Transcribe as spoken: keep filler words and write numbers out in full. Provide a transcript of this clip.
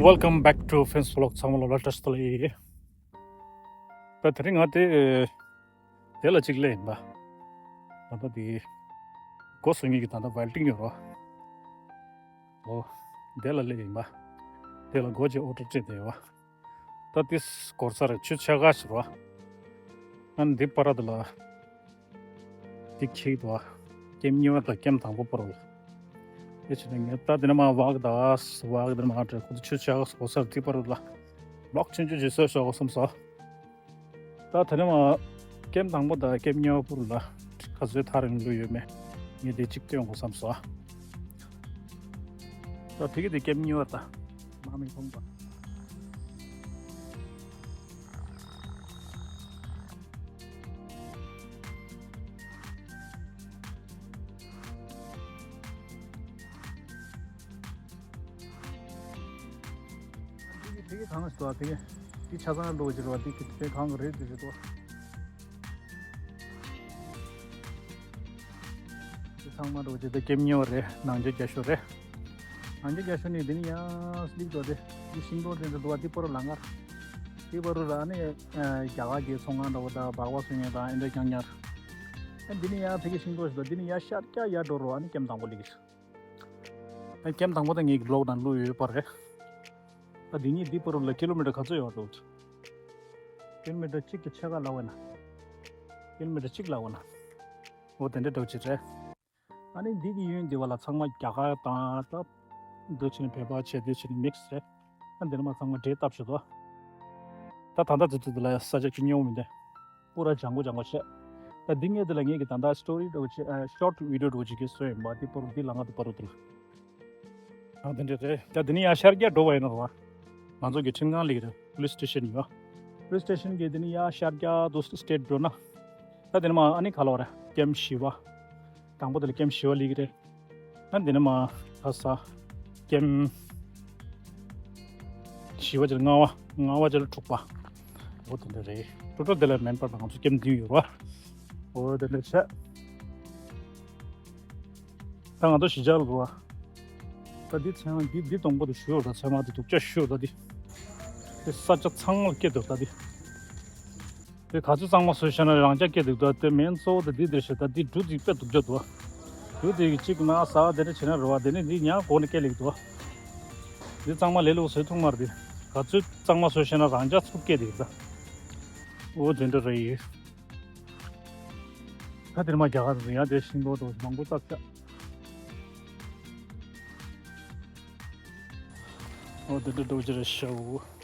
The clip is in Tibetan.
Welcome back to Fence Vlog. ཚང་མ་ལ་བཀྲ་ཤིས་བདེ་ལེགས། ད་དེ་རིང་ང་དེ་དེ་ལ་གཅིག་སླེབས་ཡིན་པ། ད་ལྟ་དེ་སྒོ་སྲུང་མཁན་གྱི་ད་ལྟ་ཝེལ་ཏིང་ཡོད་རོ། ཨོ། དེ་ལ་སླེབས་ཡིན་པ། དེ་ལ་སྒོ་ཅིག་ཨོ་ཊར་སྤྲད་དེ་ཡོད་པ། ད་དེ་སྐོར་ས་རེད། ཆུ་ཆེ་ག་ཞིག་རོ། ཨ་ནི་འདི་པར་དེ་ལ། འདི་ཁྱེག་འདུག་ཨ། ཀེམ་གཉིས་པ་དང་ཀེམ་དང་པོ་བར་ལ། དེ་བྱས་ནས་ངས་ད་འདི་ནས་མར་ཝག་ད་ཝག་འདི་ནས་མར་འགྲོ། ཁོ་ཚོ་ཆུ་ཆག་སོ་སར་འདི་བར་ལ་བློག་ཆུང་ཆུང་ཅིག་བཟོས་ཤོག་བསམ་སོང་། ད་དེ་ནས་མར་ཀེམ་དང་པོ་དང་ཀེམ་གཉིས་པ་བར་ལ་ག་ཚོད་ཐག་རིང་ལོས་ཡོད་མེད་ངས་འདི་གཅིག་སྟོན་དགོས་བསམ་སོང་། ད་དེ་གི་དེ་ཀེམ་གཉིས་པ་ད་མ་མི་མཐོང་པ། དེ་གི་དེ་གི་གང་ཞིག་འདུག་དེ་གི་དེ་ཆ་ཚང་འགྲོ་ཅིག་རོ། དེ་གི་དེ་གང་གི་རེད་དེ་རེད་དོ། དེ་ཚང་མ་འགྲོ་ཅིག་དེ་ཀེམ་གཉིས་པ་རེད། ནང་ཆེན་རྒྱ་ཤོད་རེད། ནང་ཆེན་རྒྱ་ཤོད་ནས་དེ་ནི་ཡང་སླེབས་འགྲོ་དེ། དེ་ཤིང་ཏོག་དེ་འདྲ་འདུག་བ། དེ་པོ་རུ་ལ་ངར། དེ་པོ་རུ་ལ་ནི་རྒྱ་གར་གྱི་ཚོང་ཁང་འདྲ་བོ་དང་སྦག་སྦག་བཟོ་མཁན་དང་ཨེ་འདྲ་རྐྱང་རྐྱང་རེད། ཨ་འདི་ནི་ཡང་ཕ་གི་ཤིང་ཏོག་ཞིག་འདུག་འདི་ནི་ཡང་ཤར་རྒྱག་ཡར་འགྲོ་རོགས། ཨ་ནི་ཀེམ་དང་པོ་སླེབས་ཀྱི་རེད། ཨ་ཀེམ་དང་པོ་ད་ངེད་ཀྱི་བློག་ནང་བླུགས་ཡོད་པ་རེད། ཨ་འདི་གཉིས་འདི་བར་ལ་ཀི་ལོ་མི་ཊར་ག་ཚོད་ཡོད་འགྲོ། ཀི་ལོ་མི་ཊར་གཅིག་གི་ཕྱེད་ཀ་ལབ་པ་ན། ཀི་ལོ་མི་ཊར་གཅིག་ལབ་པ་ན། འོ་དེ་འདྲ་འདྲ་བོ་ཅིག་རེད། ཨ་ནི་འདི་གི་གཡོན་འདི་བ་ལ་ཚང་མ་རྒྱ་གར་དང་ད་འདི་ཕྱིན་བོད་པ་བྱས། འདི་ཕྱིན་མིག་སི་རེད། ཨ་འདི་ནས་མར་ཚང་མ་འབྲས་བཏབ་བཞག་འདུག་ད་ད་ལྟ་དུས་ཚོད་འདི་ལ་ས་ཆ་ཅིག་སྙོམས་མི་འདུག་པུ་ར་ལྗང་གུ་ལྗང་གུ་བྱས། ད་འདི་ངས་འདི་ལ་ངེད་ཀྱི་ད་ལྟ་སི་ཊོ་རི་འདྲ་བོ་ཅིག་ཨ་ཤོར་ཊི་བི་ཌི་ཡོ་འདྲ་བོ་ཅིག་གི་བཟོས་ཡིན་པ། འདི་པར་འདི་ལ་ང་འདི་པར་འདི་ལ། ཨ་དེ་འདྲ་རེད། ད་འདི་ནས་ཡར་ཤར་རྒྱག་འགྲོ་བ་ཡིན་ན་རོ། ང་ཚོ་གི་ཁྲིམས་ཁང་སླེབས་ཀྱི་རེད། པོ་ལིས་སི་ཊེ་ཤན་ཡོད། པོ་ལིས་སི་ཊེ་ཤན་གྱི་འདི་ནས་ཡར་ཤར་རྒྱག་དུ་སི་ཊེ་ཊི་འགྲོ་ན། ད་འདི་ནས་མར་ཨ་ནི་ག་ལབ་རེད། ཀེམ་བཞི་པ། དང་པོ་དེ་ལ་ཀེམ་བཞི་པ་སླེབས་ཀྱི་རེད། ཨ་འདི་ནས་མར་ལྷ་ས་ཀེམ་བཞི་པ་ཅིག་ལ་ལྔ་པ། ལྔ་པ་ཅིག་ལ་དྲུག་པ། འོ་དེ་འདྲ་རེད། ཊོ་ཊལ་དེ་ལ་མེན་པར་ང་ཚོ་ཀེམ་བདུན་ཡོད་རེད་བ། འོ་དེ་འདྲ་བྱས། ད་ང་ཚོ་གཞིས་ཆགས་ལ་འགྲོ་བ། ད་འདི་ཚང་མ་འདི་འདི་དང་པོ་དེ་ཞུ་ཡོད། ད་ཚང་མ་འདི་སྡུག་ཅག་ཞུ་ཡོད། ད་འདི་དེ་ས་ཆ་ཚང་མ་ལ་སྐྱེ་འདུག་ད་འདི་དེ་ག་ཚོད་གཙང་མ་བཟོས་ཤག་ན་རང་འཇགས་སྐྱེ་འདུག་ད་དེ་མེན་གཙོ་བོ་དེ་འདི་འདིར་ཞིག་ད་འདི་འབྲུ་འདི་དཔེ་སྡུག་ཅག་འདུག་འབྲུ་དེ་གཅིག་ན་ཟ་དེ་འདྲ་བྱས་ན་རེད་བ། དེ་ནས་འདི་ཉག་གོ་ནས་སྐྱེ་ལེགས་འདུག་འདི་གཙང་མ་ལས་སླ་པོ་བཟོས་ཐུབ་མ་རེད། འདི་ག་ཚོད་གཙང་མ་བཟོས་ཤག་ན་རང་འཇགས་ཚུར་སྐྱེ་འདུག་ད་འོ་དེ་འདྲ་རེད་ཡིན། ད་དེར་མ་རྒྱ་གར་དུ་ཡང་དེ་ཤིང་ཏོག་དང་མང་པོ་བཏབ་ཤག་འོ་དེ་འདྲ་འགྲོ་རྒྱུ་རེད་ཤག